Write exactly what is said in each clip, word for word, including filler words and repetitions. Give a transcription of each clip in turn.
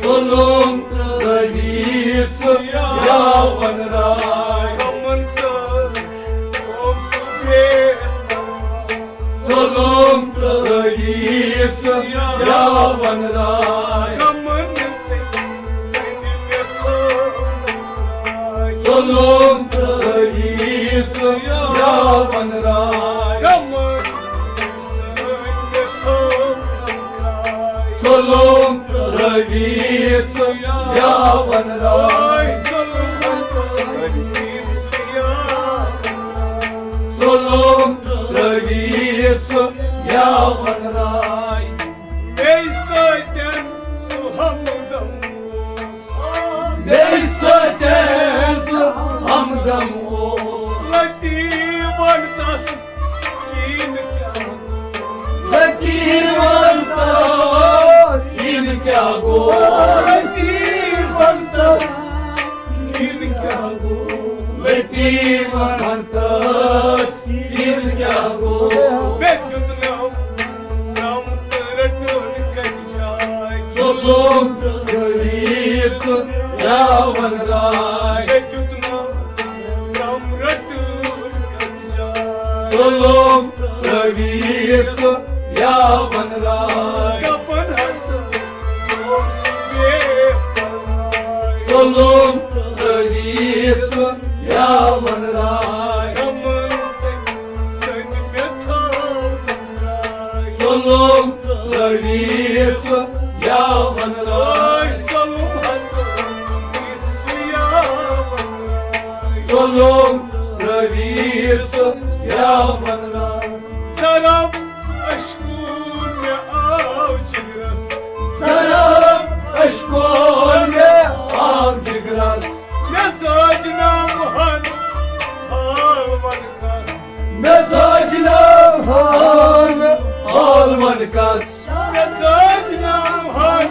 ظلم ترٲوِتھ سُہ یاوَن راے۔ غمن سۭتۍ گوٚو سُہ بے پرواے۔ ظلم ترٲوِتھ سُہ یاوَن راے۔ غمن سۭتۍ مےٚ تھٲو راے۔ ظلم ترٲوِتھ سُہ یاوَن راے۔ غمن سۭتۍ مےٚ تھٲو راے۔ ظلم ترٲوِتھ سُہ یاوَن راے۔ ظلم ترٲوِتھ سُہ یاوَن راے۔ ظلم ترٲوِتھ سُہ یاوَن راے۔ مے سۭتۍ سُہ ہمدم اوس۔ مے سۭتۍ سُہ ہمدم اوس۔ لطیفن تس کِن کیٛاہ گوٚو؟ لطیفن تس کِن کیٛاہ گوٚو؟ لطیفن تس کِن کیٛاہ گوٚو؟ لطیفن تس کِن کیٛاہ گوٚو؟ مےٚ دیُت ناو نام تہٕ رٔٹٕن کَتہِ جاے؟ ظلم ترٲوِتھ سُہ یاوَن راے۔ مےٚ دیُت ناو نام رٔٹٕن کَتہِ جاے؟ ظلم ترٲوِتھ سُہ یاوَن راے۔ دَپان ہسا اوس بے پرواے۔ ظلم ترٲوِتھ سُہ یاوَن راے۔ غمن سۭتۍ مےٚ تھٲو راے۔ ظلم ترٲوِتھ سُہ یاوَن راے۔ ظلم ہسا ترٲوِتھ سُہ یاوَن راے۔ ظلم ترٲوِتھ سُہ یاوَن راے۔ ضرب اشکون مےٚ آو جگرس۔ ضرب اشکون مےٚ آو جگرس۔ مےٚ زٲج نام ہن ہاوَن کس۔ مےٚ زٲج نام ہن ہاوَن کس۔ مےٚ زٲج نام ہن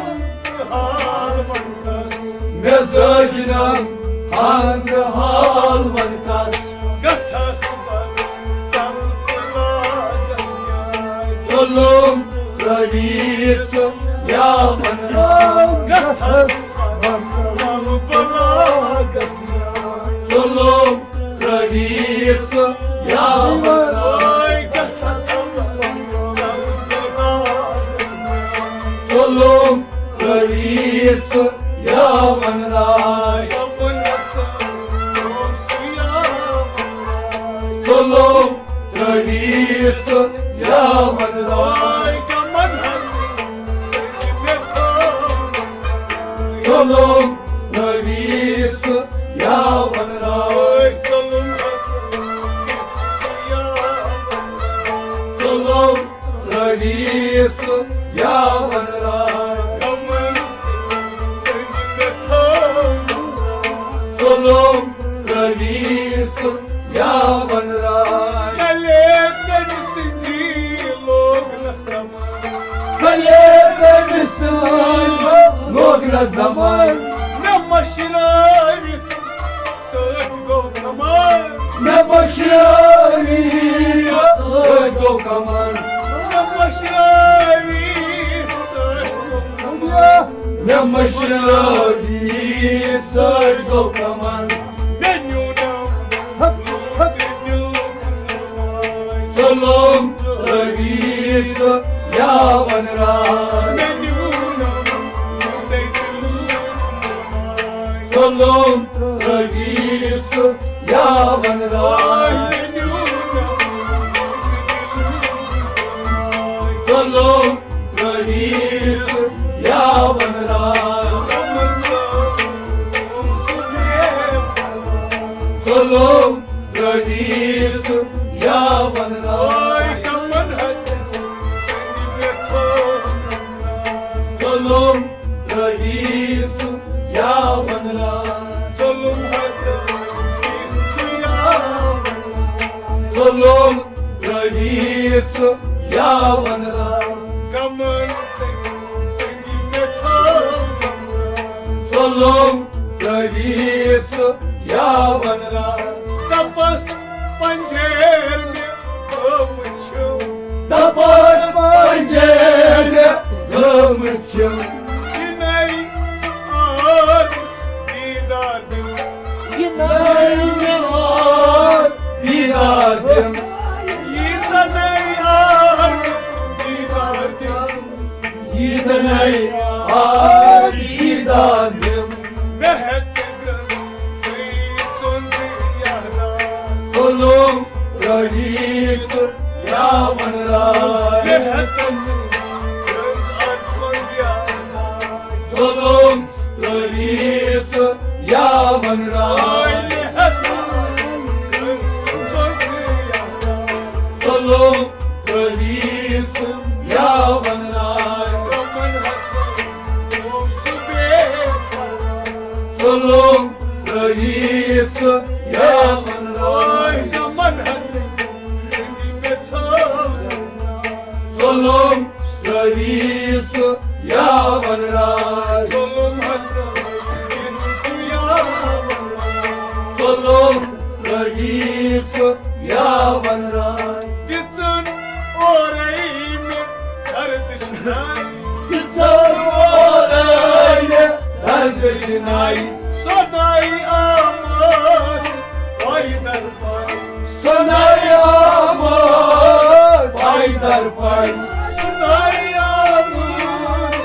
ہاوَن کس۔ مےٚ زٲج نام ہن ہاوَن کس۔ گژھس بہٕ تَل تہٕ لاگس نیاے۔ ظلم ترٲوِتھ سُہ یاوَن راے۔ گژھس بہٕ تَل تہٕ لاگس نیاے۔ ظلم ترٲوِتھ سُہ یاوَن راے۔ گژھس بہٕ تَل تہٕ لاگس نیاے۔ ظلم ترٲوِتھ سُہ یاوَن راے۔ ظلم ترٲوِتھ سُہ یاوَن راے۔ ظلم ترٲوِتھ سُہ یاوَن راے۔ ظلم ترٲوِتھ سُہ یاوَن راے۔ ظلم ترٲوِتھ سُہ یاوَن راے۔ کلے تٔمۍ سٕنٛزی لوگ نس دمان۔ کلے تٔمۍ سٕنٛزی لوگ نس دمان۔ مےٚ مٔشرٲوِتھ سۭتۍ گوٚو کمال۔ مےٚ مٔشرٲوِتھ سۭتۍ گوٚو کمال۔ مےٚ مٔشرٲوِتھ سۭتۍ گوٚو کمال۔ مےٚ مٔشرٲوِتھ سۭتۍ گوٚو کمال۔ مےٚ نیوٗ ناو ظلم ترٲوِتھ سُہ یاوَن راے۔ ظلم ترٲوِتھ سُہ یاوَن راے۔ ظلم ترٲوِتھ سُہ یاوَن راے۔ ظلم ترٲوِتھ سُہ یاوَن راے۔ ظلم ترٲوِتھ سُہ یاوَن راے۔ ظلم ترٲوِتھ سُہ یاوَن راے۔ ظلم ترٲوِتھ سُہ یاوَن راے۔ تپس پنجیر مےٚ گٲمٕتۍ چھِو۔ تپس پنجیر مےٚ گٲمٕتۍ چھِو۔ یہِ نَرِ یاون راے۔ مےٚ ہٮ۪تن ظلم ترٲوِتھ یا ون راے۔ ظلم ترٲوِتھ یا ون راے۔ ظلم ترٲوِتھ یا ون راے۔ ظلم ترٲوِتھ یا ون راے۔ ظلم ہٹٲوِتھ یا ون راے۔ ظلم ترٲوِتھ یا ون راے۔ دِژٕن اورَے مےٚ دردٕچ ناے۔ دِژٕن اورَے مےٚ دردٕچ ناے۔ سۄ ناے آمٕژ پایدل پایدل۔ سۄ ناے آمٕژ پایدل پایدل۔ سۄ ناے آمٕژ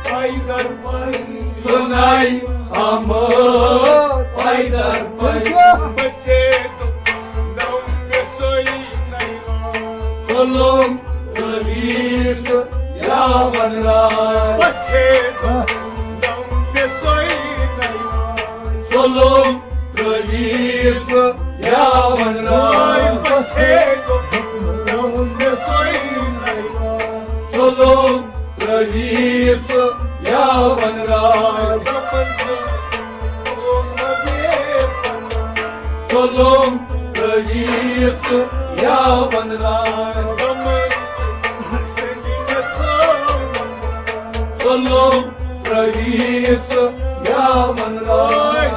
پایدل پایدل۔ سۄ ناے آمٕژ پایدل پایدل۔ پژھے دوٚپُن نو مےٚ سۄے نایہِ وان۔ ظلم ترٲوِتھ یا ون راے۔ پژھے دوٚپُن نو مےٚ سۄے نایہِ وان۔ ظلم ترٲوِتھ یا ون راے۔ پژھے دوٚپُن نو مےٚ سۄے نایہِ وان۔ ظلم ترٲوِتھ یا ون راے۔ ظلم ترٲوِتھ یا ون راے۔ ظلم ترٲوِتھ یا ون راے۔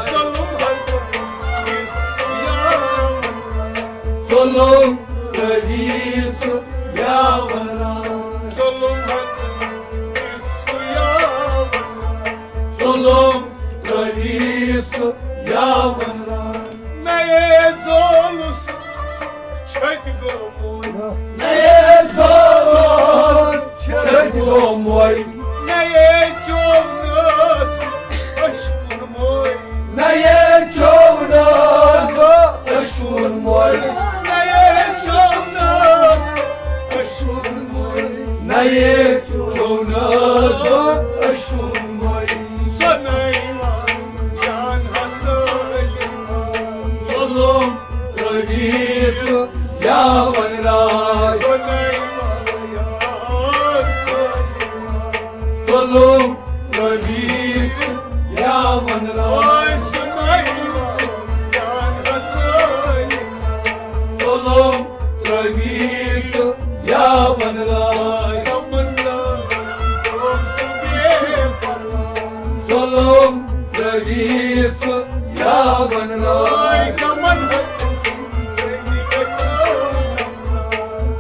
ظلم ترٲوِتھ یا ون راے۔ ظلم ترٲوِتھ یا ون راے۔ نَیے زولُس چھٔتۍ گوٚو موے۔ نَیے زولُس چھٔتۍ گوٚو موے۔ نَیے چوونَس اشکُن موے۔ نَیے چوونَس اشکُن موے۔ نَیے چوونَس اشکُن موے۔ نَیے چوونَس اشکُن موے۔ سۄ نایہِ وان جان ہسا ظلم ترٲوِتھ یا ون راے۔ ظلم ترٲوِتھ یا ون راے۔ ظلم ترٲوِتھ یا ون راے۔ ظلم ترٲوِتھ یا ون راے۔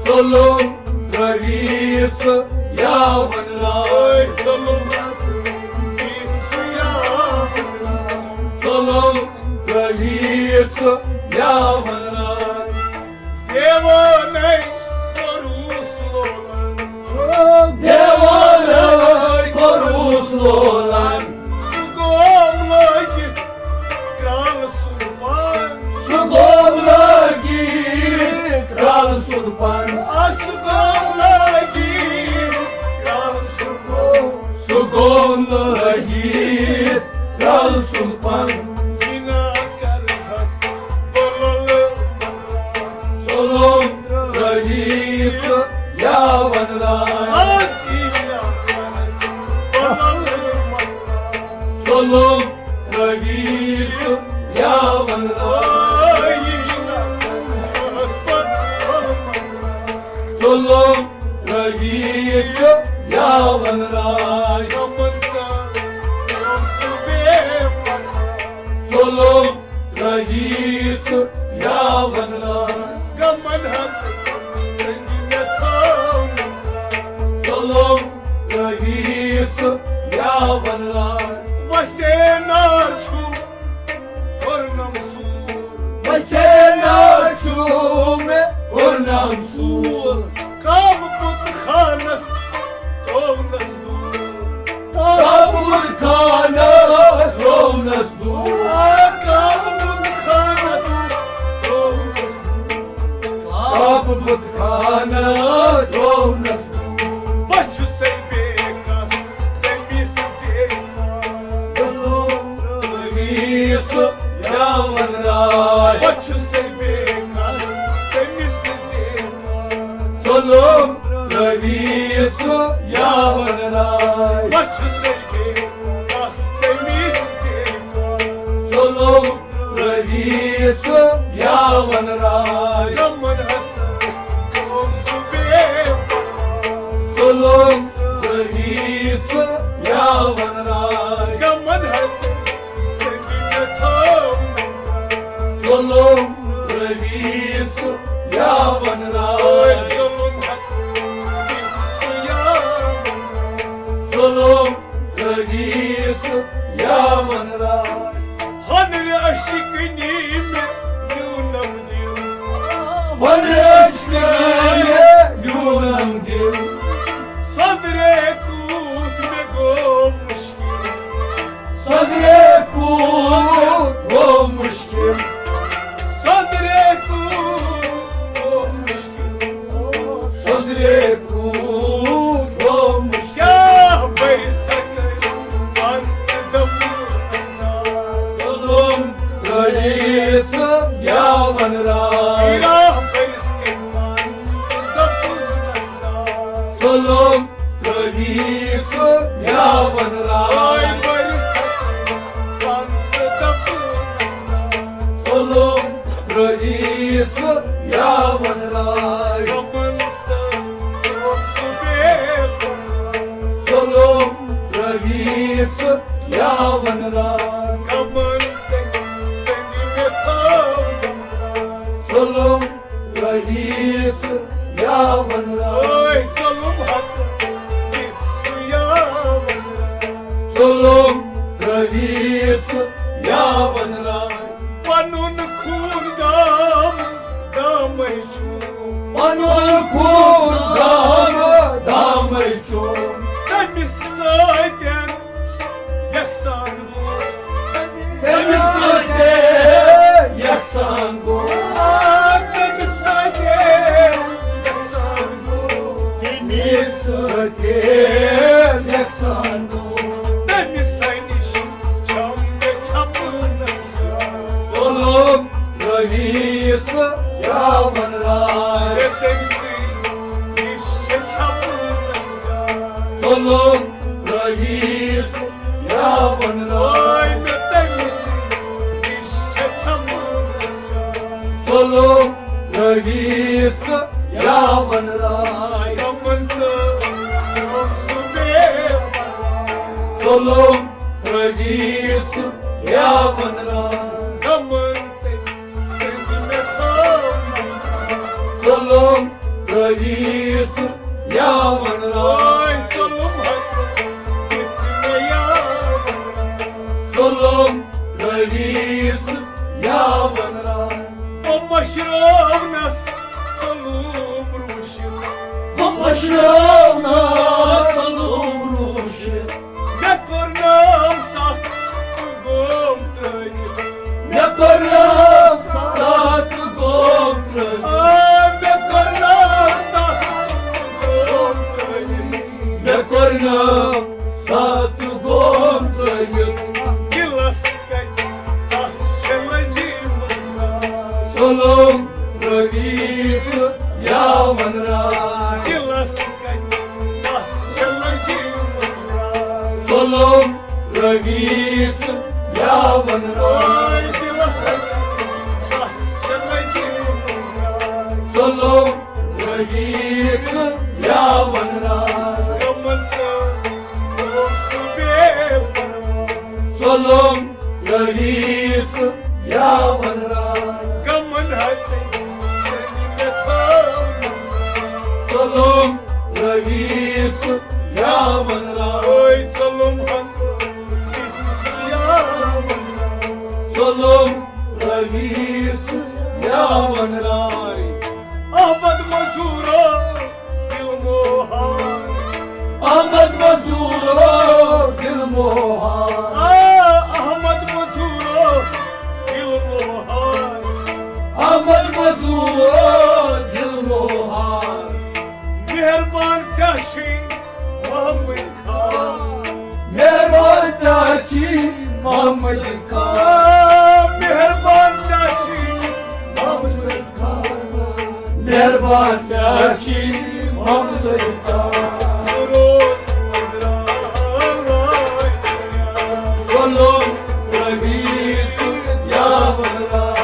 ظلم ترٲوِتھ یا ون راے۔ ظلم ترٲوِتھ یا ون راے۔ دیوانَے کوٚروُس لولان۔ دیوانَے کوٚروُس لولان۔ سُہ گوم لٲگِتھ کرٛالہٕ سُنٛد پان۔ سُہ گوم لٲگِتھ کرٛالہٕ سُنٛد پان۔ آ، سُہ گوم لٲگِتھ کرٛالہٕ سُنٛد پان۔ سُہ گوم لٲگِتھ کرٛالہٕ سُنٛد پان۔ جِنا کرہَس بۄلُل۔ ظلم ترٲوِتھ یا ون راے۔ ظلم ترٲوِتھ یا ون راے۔ ظلم ترٲوِتھ یا ون راے۔ ظلم ترٲوِتھ یا ون راے۔ غمن ہنٛد سنگہِ مےٚ تھٲونَم۔ ظلم ترٲوِتھ یا ون راے۔ وسینا چھُ کوٚرنم سوٗر۔ وسینا چھُ مےٚ کوٚرنم سوٗر۔ کعبہٕ بُت خانس تھوونس دوٗر۔ کعبہٕ بُت خانس تھوونس دوٗر۔ کعبہٕ بُت خانس تھوونس دوٗر۔ کعبہٕ بُت خانس بہٕ چھُسے بے کس تٔمِس زیوان۔ ظُلُم ترٛٲوِتھ سُہ یاوَن راے۔ بہٕ چھُسے بے کس تٔمِس زیوان۔ ظُلُم ترٛٲوِتھ سُہ یاوَن راے۔ غمن ہسا گوٚو سُہ بے پرواے۔ ظُلُم ترٛٲوِتھ سُہ یاوَن راے۔ غمن ہسا ظُلُم ترٛٲوِتھ سُہ یاوَن راے۔ ظُلُم ترٛٲوِتھ سُہ یاوَن راے۔ ہۄنرِ عشقنی مےٚ نیوٗنم دِل۔ ہۄنرِ عشقنی مےٚ نیوٗنم دِل۔ سۄنٛدرے کوٗت مےٚ گوٚو مُشکِل۔ سۄنٛدرے کوٗت گوٚو مُشکِل۔ سۄنٛدرے کوٗت گوٚو مُشکِل۔ سۄنٛدرے کوٗت گوٚو مُشکِل۔ کیٛاہ بٔرۍ سا کٔرۍ پَن تہٕ دٔپُن اَسنان۔ ظُلُم ترٛٲوِتھ سُہ یاوَن راے۔ کیٛاہ بٔرۍ سا کٔرۍ پَن تہٕ دٔپُن اَسنان۔ ظُلُم ترٛٲوِتھ سُہ یاوَن راے۔ ظُلُم ترٛٲوِتھ سُہ یاوَن راے۔ ظُلُم ترٛٲوِتھ سُہ یاوَن راے۔ ظُلُم ترٛٲوِتھ سُہ یاوَن راے۔ ظُلُم ترٛٲوِتھ سُہ یاوَن راے۔ پَنُن خوٗن دام دامَے چھُ۔ پَنُن خوٗن دام دامَے چھُ۔ تٔمِس سۭتۍ یَکسان گوٚو۔ تٔمِس سۭتۍ یَکسان گوٚو۔ آ، تٔمِس سۭتۍ یَکسان گوٚو۔ تٔمِس سۭتۍ یَکسان گوٚو۔ تٔمِس نِش چھَم مےٚ چھَپنَس جاے۔ ظُلُم ترٛٲوِتھ سُہ یاوَن راے۔ تٔمۍ سٕے نِش چھِ چھَپنَس جاے۔ ظُلُم ترٛٲوِتھ سُہ یاوَن راے۔ مےٚ تٔمِس نِش چھِ چھَپنَس جاے۔ ظُلُم ترٛٲوِتھ سُہ یاوَن راے۔ غمَن سۭتۍ اوس سُہ بے پرواے۔ ظُلُم ترٛٲوِتھ سُہ یاوَن راے۔ غمَن تٔمۍ سٕنٛدۍ مےٚ تھٲو۔ ظُلُم ترٛٲوِتھ سُہ یاوَن راے۔ ظُلُم ہَتہٕ دِتھ مےٚ یاوَن راے۔ ظُلُم ترٛٲوِتھ سُہ یاوَن راے۔ بہٕ مٔشرٲونَس ظُلُم روٗشِتھ۔ بہٕ مٔشرٲونَس ظُلُم روٗشِتھ۔ مےٚ کوٚرنَم سَتھ تہٕ گوم ترٛٲوِتھ۔ مےٚ کوٚرنَم سَتھ تہٕ گوم ترٛٲوِتھ۔ آ، مےٚ کوٚرنَم سَتھ تہٕ گوم ترٛٲوِتھ۔ مےٚ کوٚرنَم سَتھ تہٕ گوم ترٛٲوِتھ۔ دِلَس کَتہِ تَس چھےٚ لٔجمٕژ راے۔ ظُلُم ترٛٲوِتھ یاوَن راے۔ دِلَس کَتہِ تَس چھےٚ لٔجمٕژ راے۔ ظُلُم ترٛٲوِتھ یاوَن راے۔ دِلَس کَتہِ تَس چھےٚ لٔجمٕژ راے۔ ظُلُم ترٛٲوِتھ یاوَن راے۔ غمَن سۭتۍ اوس سُہ بے پرواے۔ ظُلُم ترٛٲوِتھ یاوَن راے۔ غمَن ہَتہٕ سۭتۍ مےٚ تھٲو۔ ظُلُم ترٛٲوِتھ یاوَن راے۔ ظُلُم ہَتہٕ یاوَن راے۔ ظُلُم ترٛٲوِتھ یاوَن راے۔ احمد مزورو دِل موہار۔ احمد مزورو دِل موہار۔ آ، احمد مزورو دِل موہار۔ احمد مزورو دِل موہار۔ مہربان ژےٚ چھُے محمد خان۔ مہربان ژےٚ چھُے محمد خان۔ مہربان ژےٚ چھُے Çaçi mamseka. Solo ragisu yavra.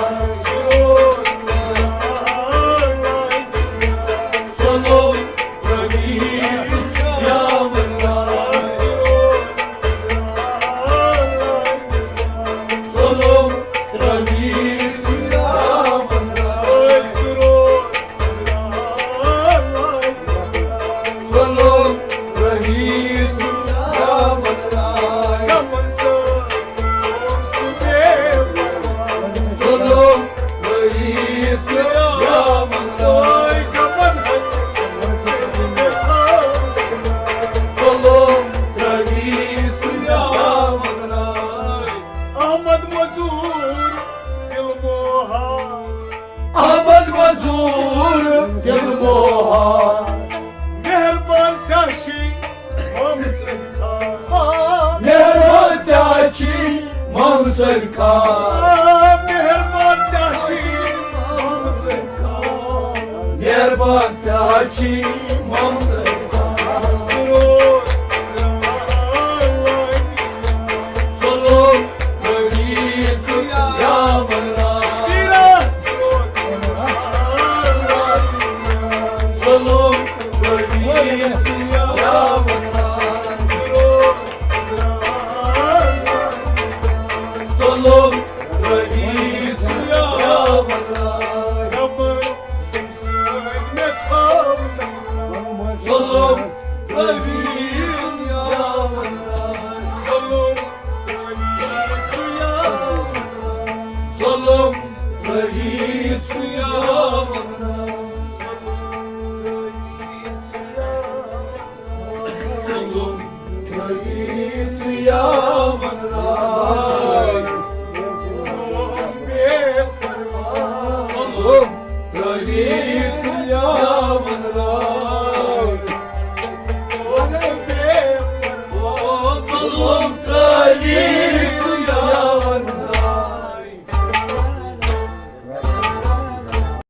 Solo ragisu yavra. Solo ragisu yavra. Ahmad مزور دل موہا۔ احمد مزور دل موہا۔ مہربان چاچی مامسن خان۔ مہربان چاچی مامسن خان۔ مہربان چاچی مامسن خان۔ مہربان چاچی مامسن خان۔ سلام۔ ظلم رئیس یا وطن، ظلم رئیس یا وطن، ظلم رئیس